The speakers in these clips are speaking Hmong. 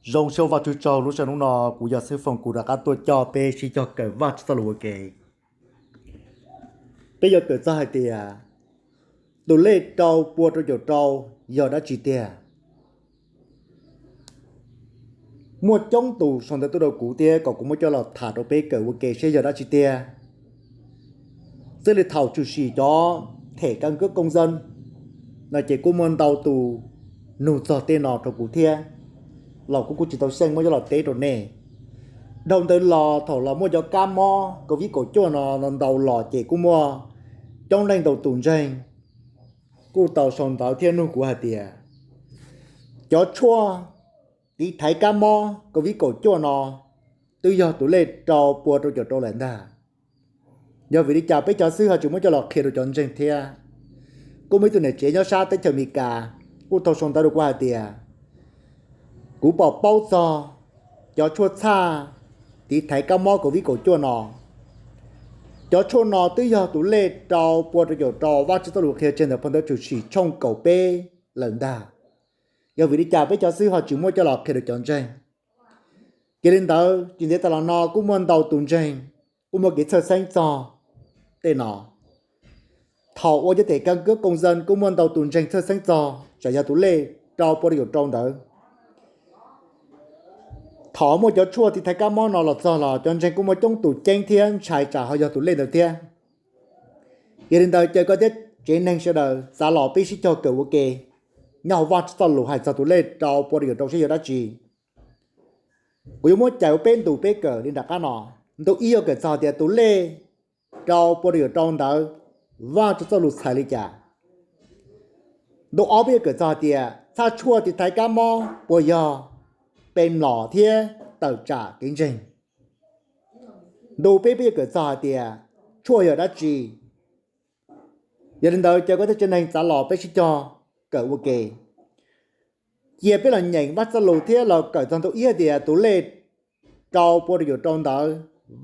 Zoo siab ua Vajtswv tsaug, lub sij hawm hnub no kuv yog Xib Foom kuv rov qab tuaj coj peb sib cog kawm Vajtswv txoj lus ua ke. Peb yuav kawm txog hais tias tus lej rau pua rau caum rau yog dab tsi tiag. Muaj coob tus sau ntawv tuaj rau kuv thiab kom kuv muab coj los tham rau peb kawm ua ke seb yog dab tsi tiag. Txij li thaum tshwm sim cov thẻ căn cước công dân no ces kuj muaj ntau tus nug txog tej no rau kuv thiab, los kuv kuj tsis tau xyeej muab coj los teb rau nej. Dhau ntawd los thaum los muaj cov kab mob COVID kaum cuaj no ntau los ces kuj muaj coob leej ntau tus ntseeg kuj tau sau ntawv thiab nug kuv hais tias cov tshuaj tiv thaiv kab mob COVID kaum cuaj no twb yog tus lej rau pua rau caum rau lawm ntag. Yog vim li cas peb cov xib hwb ho tsis muab coj los qhia rau cov ntseeg thiab? Kuj muaj ib tug niam tsev nyob sab teb chaws Amelikas kuj tau sau ntawv rau kuv hais tias kuv pom paub txog cov tshuaj txhaj tiv thaiv kab mob COVID kaum cuaj no. Cov tshuaj no twb yog tus lej rau pua rau caum rau Vajtswv txoj lus qhia tseg ntawm phau ntawv Tshwm Sim tshooj kaum peb lawm ntag. Yog vim li cas peb cov xib hwb ho tsis muab coj los qhia rau cov ntseeg? Ces li ntawd tsis ntev tas los no kuj muaj ntau tus ntseeg kuj muaj kev txhawj xeeb txog tej no. Thaum ua cov thẻ căn cước công dân kuj muaj ntau tus ntseeg txhawj xeeb txog tsam yog tus lej rau pua rau caum rau ntawd. Thaum muaj cov tshuaj tiv thaiv kab mob no los txog los cov ntseeg kuj muaj coob tus ceeb thiab ntshai tsam ho yog tus lej ntawd thiab. Yog li ntawd caw koj thiab tsev neeg sawv daws txav los peb sib cog kawm ua ke nyob hauv Vajtswv txoj lus hais txog tus lej rau pua rau caum rau seb yog dab tsi. Kuv yuav muab cais ua peb ntu peb kawm li nram qab no. Ntu ib yuav kawm txog tias tus lej rau pua rau caum rau ntawd Vajtswv txoj lus txhais li cas. Ntu ob peb yuav kawm txog hais tias txhaj tshuaj tiv thaiv kab mob puas yog pe mlom thiab tawm tsam kev ntseeg. Ntu peb peb yuav kawm txog hais tias tshuaj yog dab tsi. Yog li ntawd caw koj thiab tsev neeg txav los peb sib cog kawm ua ke. Cia peb los nyeem Vajtswv txoj lus thiab los kawm txog ntu ib hais tias tus lej rau pua rau caum rau ntawd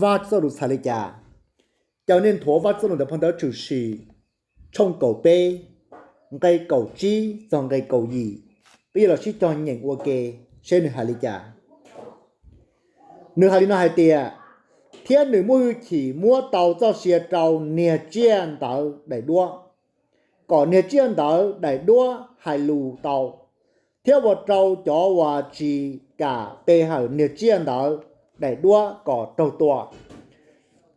Vajtswv txoj lus txhais li cas. Caw nej nthuav Vajtswv txoj lus ntawm phau ntawv Tshwm Sim tshooj kaum peb, nqe kaum tsib txog nqe kaum yim. Peb yuav los sib cog nyeem ua ke seb nws hais li cas. Nws hais li no hais tias, thiab nws muaj hwj chim muab tau txoj sia rau niag tsiaj ntawd daim duab, kom niag tsiaj ntawd daim duab hais lus tau, thiab ua rau cov uas tsis kam pe hawm niag tsiaj ntawd daim duab kom raug tua.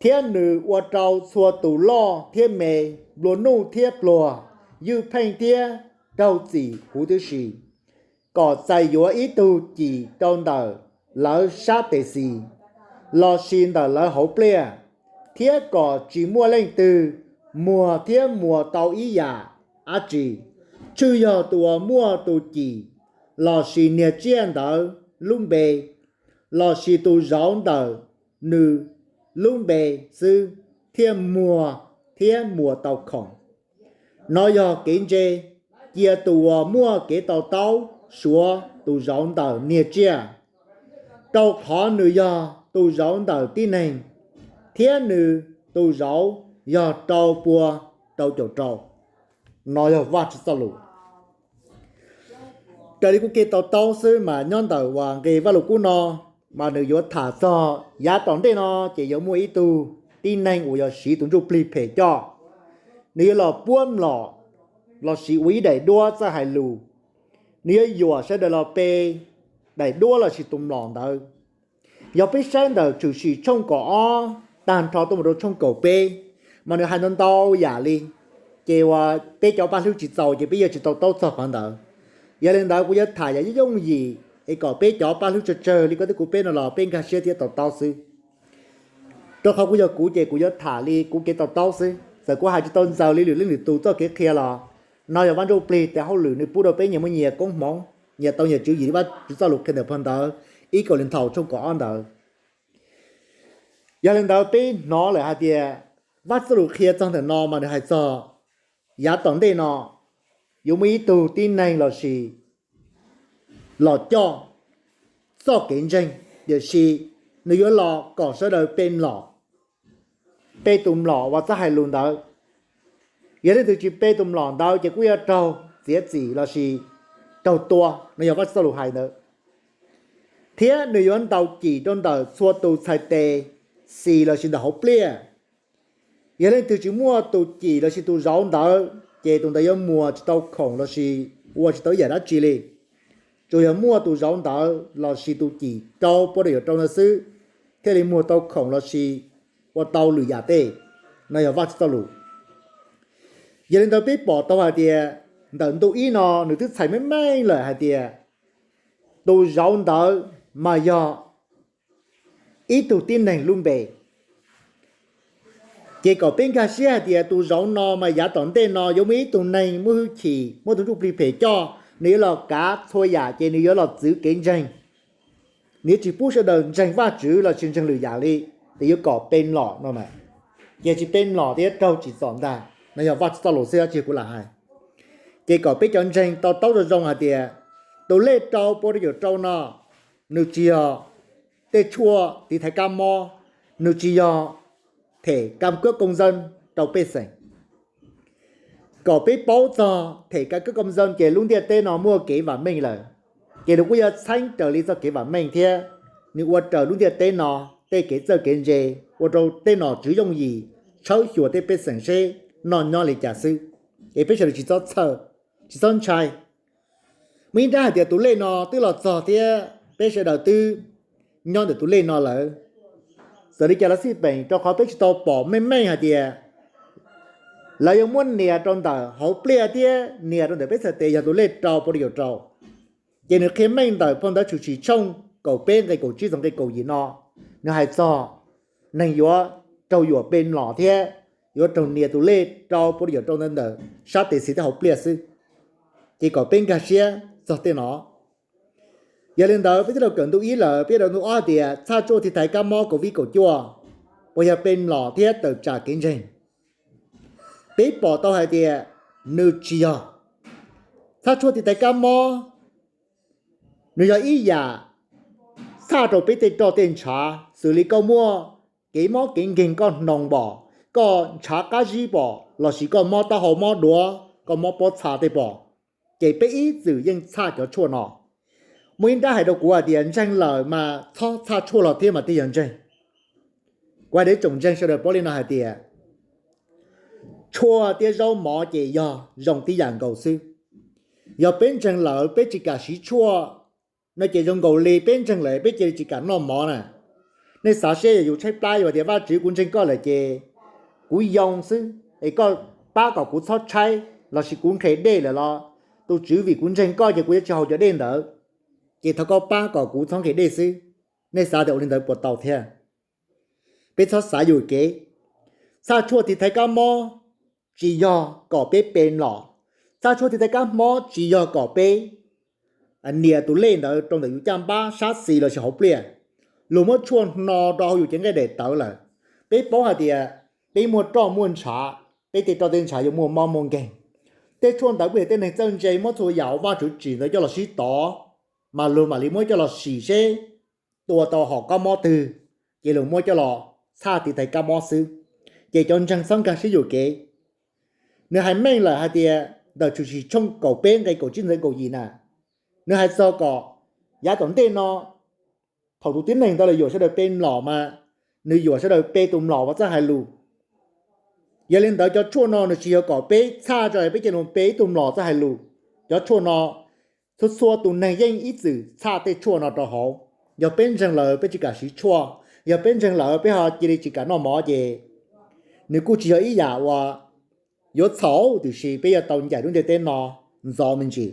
Thiab nws ua rau txhua tus loj thiab me, nplua nuj thiab pluag, ywj pheej thiab raug txim huv tib si, kom txais yuav ib tug cim rau ntawm lawv sab tes xis lossis ntawm lawv hauv pliaj, thiab kom tsis muaj leej twg muag thiab muas tau ib yam dab tsi, tsuas yog tus uas muaj tus cim lossis niag tsiaj ntawd lub npe lossis tus zauv ntawm nws lub npe xwb thiaj muag thiab muas tau khoom. Nov yog kev ntse, cia tus uas muaj kev to taub suav tus zauv ntawm niag tsiaj, rau qhov nws yog tus zauv ntawm tib neeg, thiab nws tus zauv yog rau pua rau caum rau. Nov yog Vajtswv txoj lus. Raws li kuv kev to taub xwb mas nyob ntawm uas nqe Vajluskub no, mas nws yuav tham txog yav tom ntej no ces yuav muaj ib tug tib neeg uas yog siv tus ntsuj plig phem coj, nws yuav los puab mlom lossis ua ib daim duab txawj hais lus, nws yuav yuam sawv daws los pe daim duab lossis tus mlom ntawd. Yog peb saib ntawm Tshwm Sim tshooj kaum ob tag nrho tuaj mus rau tshooj kaum peb, mas nws hais ntau ntau yam li, ces uas peb cov paj hlwb tsis txaus ces peb yuav tsis to taub txog qhov ntawd. Yog li ntawd kuv yuav tham yam yooj yim es kom peb cov paj hlwb tsawg tsawg li koj thiab kuv peb no los peb nkag siab thiab to taub xwb. Rau qhov kuv yog kuv ces kuv yuav tham li kuv kev to taub xwb, txawm kuv hais tsis tau ntxaws li lwm leej lwm tus txoj kev qhia los, no yog Vaj Ntsujplig tes hauj lwm nws pub rau peb nyias muaj nyias koob hmoov, nyias tau nyias tswv yim li Vajtswv txoj lus qhia ntawm phau ntawv ib Kauleethaus tshooj kaum ob ntawd. Yog li ntawd peb hnov lawm hais tias Vajtswv txoj lus qhia txog ntawm no mas nws hais txog yav tom ntej no yuav muaj ib tug tib neeg lossis los coj txoj kev ntseeg, tiam sis nws yuav los kom sawv daws pe mlom, pe tus mlom uas txawj hais lus ntawd. Yog leej twg tsis pe tus mlom ntawd ces kuj yuav raug txiav txim lossis raug tua, no yog Vajtswv txoj lus hais ntawd. thiab nws yuav ntaus cim rau ntawm txhua tus txhais tes xis lossis ntawm hauv pliaj. Yog leej twg tsis muaj tus cim lossis tus zauv ntawd ces tus ntawd yuav muag tsis tau khoom lossis ua tsis tau ib yam dab tsi li. Tsuas yog muaj tus zauv ntawd lossis tus cim rau pua rau yuam rau ntawd xwb thiaj li muag tau khoom lossis ua tau lwm yam tej. No yog Vajtswv txoj lus. Yog li ntawd peb pom tau hais tias ntawm ntu ib no nws twb txhais meej meej lawm hais tias tus zauv ntawd mas yog ib tug tib neeg lub npe. Ces kom peb nkag siab hais tias tus zauv no mas yav tom ntej no yuav muaj ib tug neeg muaj hwj chim, muaj tus ntsuj plig phem coj, nws yuav los kav txhua yam ces nws yuav los txwv kev ntseeg. Nws yuav tsis pub sawv daws ntseeg Vajtswv los sis ntseeg lwm yam li, ces yuav kom pe mlom no mas. Ces tsis pe mlom thiab raug tsim txom ntag. No yog Vajtswv txoj lus xwb, tsis yog kuv lam hais. Ces kom peb cov ntseeg to taub zoo zoo hais tias tus lej rau pua rau caum rau no nws tsis yog tej tshuaj tiv thaiv kab mob, nws tsis yog them kam kuab koo zab rau pej xeem. Kom peb paub txog them kam kuab koo zab ces lub ntiaj teb no muaj kev vam meej lawm, ces nws kuj yog txheeb raws li txoj kev vam meej thiab. Nws ua raws lub ntiaj teb no tej kev txawj kev ntse, ua rau tej nom tswv yooj yim tshawb xyuas tej pej xeem seb noj nyob li cas xwb. Es peb sawv daws tsis txhob txhawj, tsis txhob ntshai. Muaj ib nrab hais tias tus lej no twb los txog thiab peb sawv daws twb nyob ntawm tus lej no lawm. Txawm li cas los xij peem, rau qhov peb tsis tau pom meej meej hais tias lawv yuav muab nias rau ntawm hauv pliaj thiab nias rau ntawm peb txhais tes yog tus lej rau pua rau caum rau. Ces nws qhia meej ntawm phau ntawv Tshwm Sim tshooj kaum peb nqe kaum tsib txog nqe kaum yim no, nws hais txog neeg yuav raug yuam pe mlom thiab yuav raug nias tus lej rau pua rau caum rau ntawd ntawm sab tes xis thiab hauv pliaj xwb. Ces kom peb nkag siab txog tej no. Yog li ntawd peb twb los kawm ntu ib lawm, peb rau ntu ob tias txhaj tshuaj tiv thaiv kab mob COVID kaum cuaj puas yog pe mlom thiab tawm tsam kev ntseeg? Peb pom tau hais tias nws tsis yog. Txhaj tshuaj tiv thaiv kab mob nws yog ib yam txhaj rau peb tej roj tej ntshav, xws li koj muaj kev mob kev nkeeg koj hnoos pom, koj ntshav qab zib pom, lossis koj mob taub hau mob duav, koj mob pob txha tej pom, ces peb ib txwm yeej txhaj cov tshuaj no. Muaj ib nrab hais rau kuv hais tias ntseeg lawm mas txhob txhaj tshuaj los thiab mas thiaj yog ntseeg. Kuv hais rau tsoom ntseeg sawv daws paub li no hais tias tshuaj thiab zaub mov ces yog zoo tib yam nkaus xwb. Yog peb ntseeg lawm peb tsis kam siv tshuaj no ces zoo nkaus li peb ntseeg lawm peb cia li tsis kam noj mov na. Nej xav seb yog yus tshaib plab yus tias Vajtswv kuv ntseeg koj lawm ces kuv yoo xwb es koj pab kom kuv txhob tshaib lossis kuv nqhis dej lawm los, tus Tswv vim kuv ntseeg koj ces kuv yuav tsis haus cov dej ntawd, ces thov koj pab kom kuv txhob nqhis dej xwb. Nej xav tias ua li ntawd puas tau thiab? Peb txhob xav yuam kev. Txhaj tshuaj tiv thaiv kab mob tsis yog kom peb pe mlom. Txhaj tshuaj tiv thaiv kab mob tsis yog kom peb nias tus lej ntawd rau ntawm yus caj npab sab xis lossis hauv pliaj. Luag muab tshuaj hno rau hauv yus cev nqaij daim tawv lawm. Peb paub hais tias peb muaj roj muaj ntshav, peb tej roj tej ntshav yuav muaj mob muaj nkeeg. Tej tshuaj ntawd kuj yog tej neeg txawj ntse muab txhua yam uas Vajtswv tsim ntawd coj los sib tov, mas luag mam li muab coj los sim seb tua tau hom kab mob twg, ces luag muab coj los txhaj tiv thaiv kab mob xwb. Ces cov ntseeg txhob nkag siab yuam kev. Nws hais meej lawm hais tias ntawm Tshwm Sim tshooj kaum peb nqe kaum tsib ntxeev kaum yim na, nws hais txog kom yav tom ntej no thaum tus tib neeg ntawd los yuam sawv daws pe mlom mas nws yuam sawv daws pe tus mlom uas txawj hais lus. Yog li ntawd cov tshuaj no nws tsis yog kom peb txhaj tso peb cia li pe ib tug mlom txawj hais lus. Cov tshuaj no txhua txhua tus neeg yeej ib txwm txhaj tej tshuaj no rau hauv. Yog peb ntseeg lawm peb tsis kam siv tshuaj, yog peb ntseeg lawm peb ho cia li tsis kam noj mov ces nws kuj tsis yog ib yam uas yuav txhaum, tiam sis peb yuav tau ncaim lub ntiaj teb no ntxov me ntsis.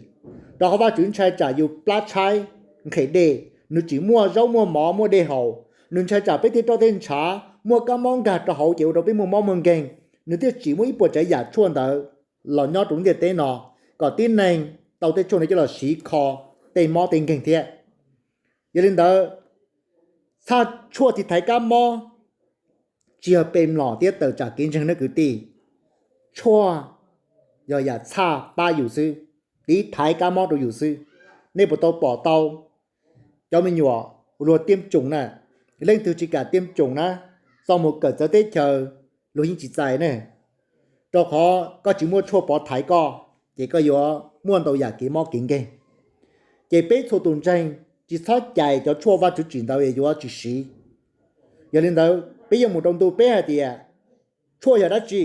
Rau qhov Vajtswv ntshai tsam yus plab tshaib, nqhis dej, nws tsis muaj zaub muaj mov muaj dej haus. Nws ntshai tsam peb tej roj tej ntshav muaj kab mob nkag rau hauv ces ua rau peb muaj mob muaj nkeeg. Nws thiaj tsim muaj ib puas tsav yam tshuaj ntawd los nyob rau lub ntiaj teb no, kom tib neeg tau tej tshuaj ntawd coj los siv kho tej mob tej nkeeg thiab. Yog li ntawd, txhaj tshuaj tiv thaiv kab mob tsis yog pe mlom thiab tawm tsam kev ntseeg nej kwv tij. Tshuaj yog yam txhaj pab yus xwb, tiv thaiv kab mob rau yus xwb. Nej puas tau pom tau cov me nyuam luag tiam tsoom na, leej twg tsis kam tiam tsoom na, txo mus kawm txawv teb chaws luag yeej tsis txais ne, rau qhov koj tsis muaj tshuaj pov thaiv koj, ces koj yuav muaj ntau yam kev mob kev nkeeg. Ces peb txhua tus ntseeg tsis txhob cais cov tshuaj Vajtswv tsim ntawd es yuav tsis siv. Yog li ntawd peb yeej mus rau ntu peb hais tias tshuaj yog dab tsi.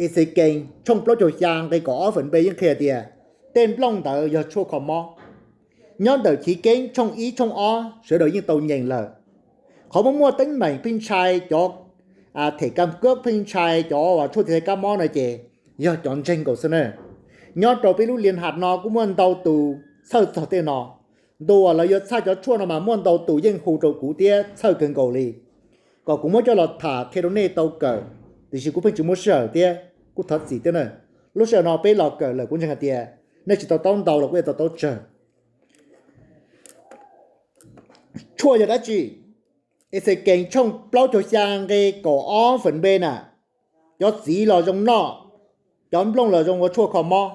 Exekees tshooj plaub caug xya nqe kaum ob feem B yeej qhia tias tej nplooj ntawd yog tshuaj kho mob. Nyob ntawm Chiv Keeb tshooj ib tshooj ob sawv daws yeej tau nyeem lawm. Qhov muaj muaj teeb meem pheej ntshai cov them kam kab pheej ntshai cov uas tshuaj tiv thaiv kab mob no ces yog cov ntseeg nkaus xwb na. Nyob rau peb lub liaj has no kuj muaj ntau tus txhawj txog tej no. Ntu uas lawv yuav txhaj cov tshuaj no mas muaj ntau tus yeej hu rau kuv thiab txhawj kawg nkaus li, kom kuv muab coj los tham qhia rau nej tau kawm, tiam sis kuv pheej tsis muaj sij hawm thiab kuj thov txim thiab na. Lub sij hawm no peb los kawm lawm kuv ntseeg hais tias nej tsis to taub ntau los kuj yuav to taub tsawg. Tshuaj yog dab tsi? Exekees tshooj plaub caug xya nqe kaum ob feem B na, cov txiv los zoo noj, cov nplooj los zoo ua tshuaj kho mob.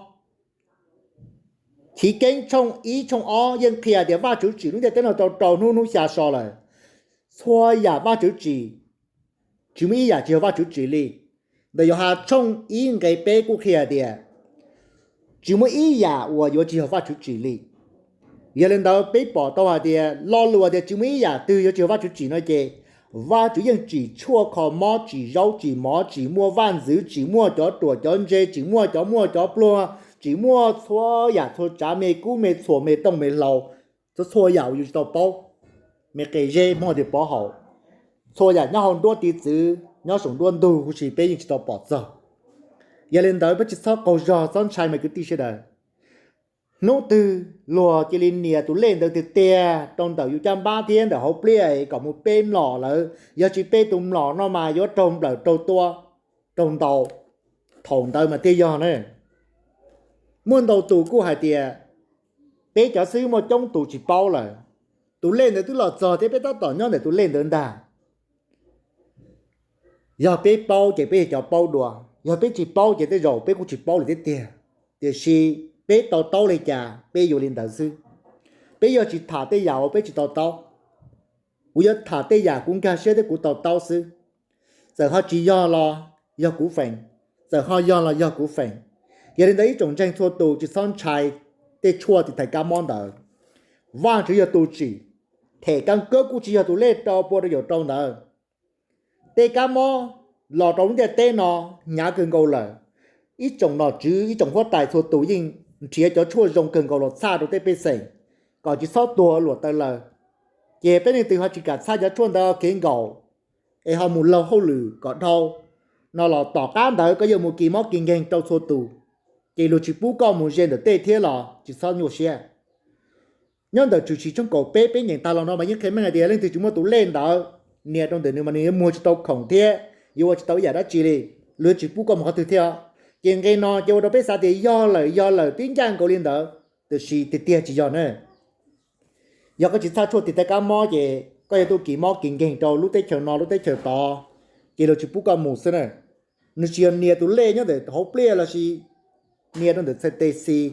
Chiv Keeb tshooj ib tshooj ob yeej qhia tias Vajtswv tsim lub ntiaj teb no tau rau hnub hnub xya so lawm. Txhua yam Vajtswv tsim, tsis muaj ib yam tsis yog Vajtswv tsim li. Ntawm Yauhas tshooj ib nqe peb kuj qhia tias tsis muaj ib yam uas yuav tsis yog Vajtswv tsim li. Yog li ntawd peb pom tau hais tias lo lus tias tsis muaj ib yam twg yuav tsis yog Vajtswv tsim no ces Vajtswv yeej tsim tshuaj kho mob, tsim zaub tsim mov, tsim muaj vaj ntxwv, tsim muaj cov ruam cov ntse, tsim muaj cov muaj cov pluag, tsim muaj txhua yam txhua tsav, me kub me txhuam, me tooj me hlau, txhua txhua yam uas yus tsis tau paub, me qe zeb Hmoob tias pov haum, txhua yam nyob hauv nruab tiv txwv nyob saum nruab ntug huv si peb yeej tsis tau pom txog. Yog li ntawd peb tsis txhob qaug zog txhob ntshai mas kwv tij sawv daws. Hnub twg luag cia li nias tus lej ntawd tiag tiag rau ntawm yus caj npab thiab ntawm hauv pliaj es kom mus pe mlom lawm, yog tsis pe tus mlom no mas yuav raug nplawm raug tua, raug ntaus, thaum ntawd mas thiaj yog na. Muaj ntau tus kuj hais tias peb cov xib hwb muaj coob tus tsis paub lawm, tus lej ntawd twb los txog thiab peb tab tom nyob ntawm tus lej ntawd ntag. Yog peb paub ces peb yog cov paub dua, yog peb tsis paub ces tej zaum peb kuj tsis paub li thiab tiag. Tiam sis peb to taub li cas peb yuav li ntawd xwb. Peb yuav tsis tham tej yam uas peb tsis to taub. Kuv yuav tham tej yam kuv nkag siab thiab kuv to taub xwb. Txawm ho tsis yog los yog kuv feem, txawm ho yog los yog kuv feem. Yog li ntawd ib tsoom ntseeg txhua tus tsis txhob ntshai tej tshuaj tiv thaiv kab mob ntawd. Vajtswv yog tus tsim, them kam kab kuj tsis yog tus lej rau pua rau yaum rau ntawd. Tej kab mob los rau lub ntiaj teb no hnyav kawg nkaus lawm. Ib tsoom nom tswv ib tsoom huab tais txhua tus yeej nrhiav cov tshuaj zoo kawg nkaus los txhaj rau tej pej xeem kom tsis txhob tuag luam taw laws. Ces peb leej twg ho tsis kam txhaj cov tshuaj ntawd kev nkaum es ho mus laug hauj lwm kom dhau no los tom qab ntawd koj yuav mus kis mob kis nkeeg rau txhua tus, ces luag tsis pub koj mus ze ntawm tej thiab los tsis txhob nyuaj siab. Nyob ntawm Tshwm Sim tshooj kaum peb peb nyeem tag los no mas yeej qhia meej hais tias leej twg tsis muaj tus lej ntawd nias rau ntawm nws mas nws yuav muag tsis tau khoom thiab yuav ua tsis tau ib yam dab tsi li, luag tsis pub koj mus qhov twg thiab. Ces nqe no ces ua rau peb xav tias yog lawm yog lawm twb ncaj nkaus li ntawd, tiam sis tiag tiag tsis yog na. Yog koj tsis txhaj tshuaj tiv thaiv kab mob ces koj yuav tuaj kis mob kis nkeeg rau lub teb chaws no lub teb chaws tod, ces luag tsis pub koj mus xwb na. Nws tsis yog nias tus lej nyob ntawm hauv pliaj los sis nias rau ntawm txhais tes xis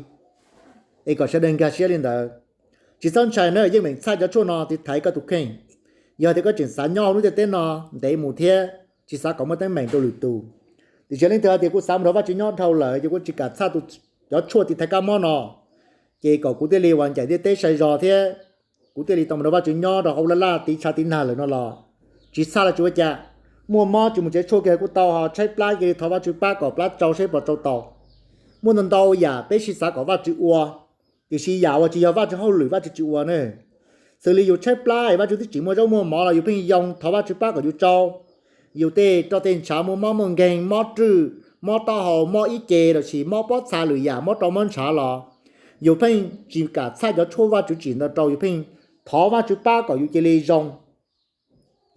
es kom sawv daws nkag siab li ntawd. Tsis txhob ntshai na, yeej meem txhaj cov tshuaj no tiv thaiv koj tus kheej. Yog tias koj tseem xav nyob hauv lub ntiaj teb no ntev mus thiab tsis xav kom muaj teeb meem rau lwm tus, tiam sis leej twg hais tias kuv xav mus nrog Vajtswv nyob dhau lawm ces kuv tsis kam txhaj cov tshuaj tiv thaiv kab mob no, ces kom kuv thiaj li ua ncaim ntiaj teb sai zog thiab kuv thiaj li tau mus nrog Vajtswv nyob rau hauv laj laj tiv tshav tiv nag lawm no los tsis txhaj los tsis ua cas. Muaj mob tsis mus tsev tshuaj kiag kuj tau, ho tshaib plab cia li thov Vajtswv pab kom plab tsau saib puas tsau tau. Muaj ntau ntau yam peb sib xav kom Vajtswv ua, tiam sis yam uas tsis yog Vajtswv hauj lwm Vajtswv tsis ua ne. Xws li yus tshaib plab es Vajtswv twb tsim muaj zaub muaj mov los yus pheej yoo thov Vajtswv pab kom yus tsau. Yus tej roj tej ntshav muaj mob muaj nkeeg, mob rwj, mob taub hau, mob ib ce los sis mob pob txha lwm yam, mob rau mob ntshav los yus pheej tsis kam txhaj cov tshuaj Vajtswv tsim ntawd rau, yus pheej thov Vajtswv pab kom yus cia li zoo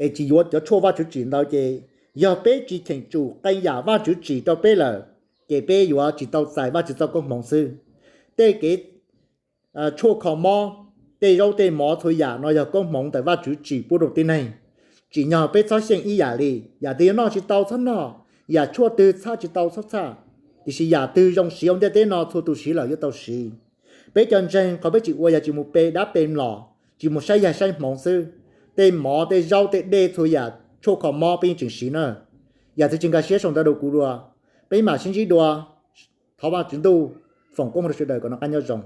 es tsis yuav cov tshuaj Vajtswv tsim ntawd ces yog peb tsis cheem tsum qee yam Vajtswv tsim rau peb lawm, ces peb yuav tsis tau txais Vajtswv txoj koob hmoov xwb. Tej kev tshuaj kho mob, tej zaub tej mov txhua yam no yog koob hmoov ntawm Vajtswv tsim pub rau tib neeg. Tsim nyog peb txhob xyeej ib yam li. Yam twg yog noj tsis tau txhob noj, yam tshuaj twg txhaj tsis tau txhob txhaj, tiam sis yam twg zoo siv hauv ntiaj teb no txhua tus siv lawm yuav tau siv. Peb cov ntseeg qhov peb tsis ua yog tsis mus pe dab pe mlom, tsis mus saib yag saib hmoov xwb. Tej mov tej zaub tej dej txhua yam tshuaj kho mob peb yeej tseem siv na. Yam twg tsis nkag siab sau ntawv rau kuv dua, peb mam sib ntsib dua. Thov Vajtswv Ntuj foom koob hmoov rau sawv daws kom noj qab nyob zoo.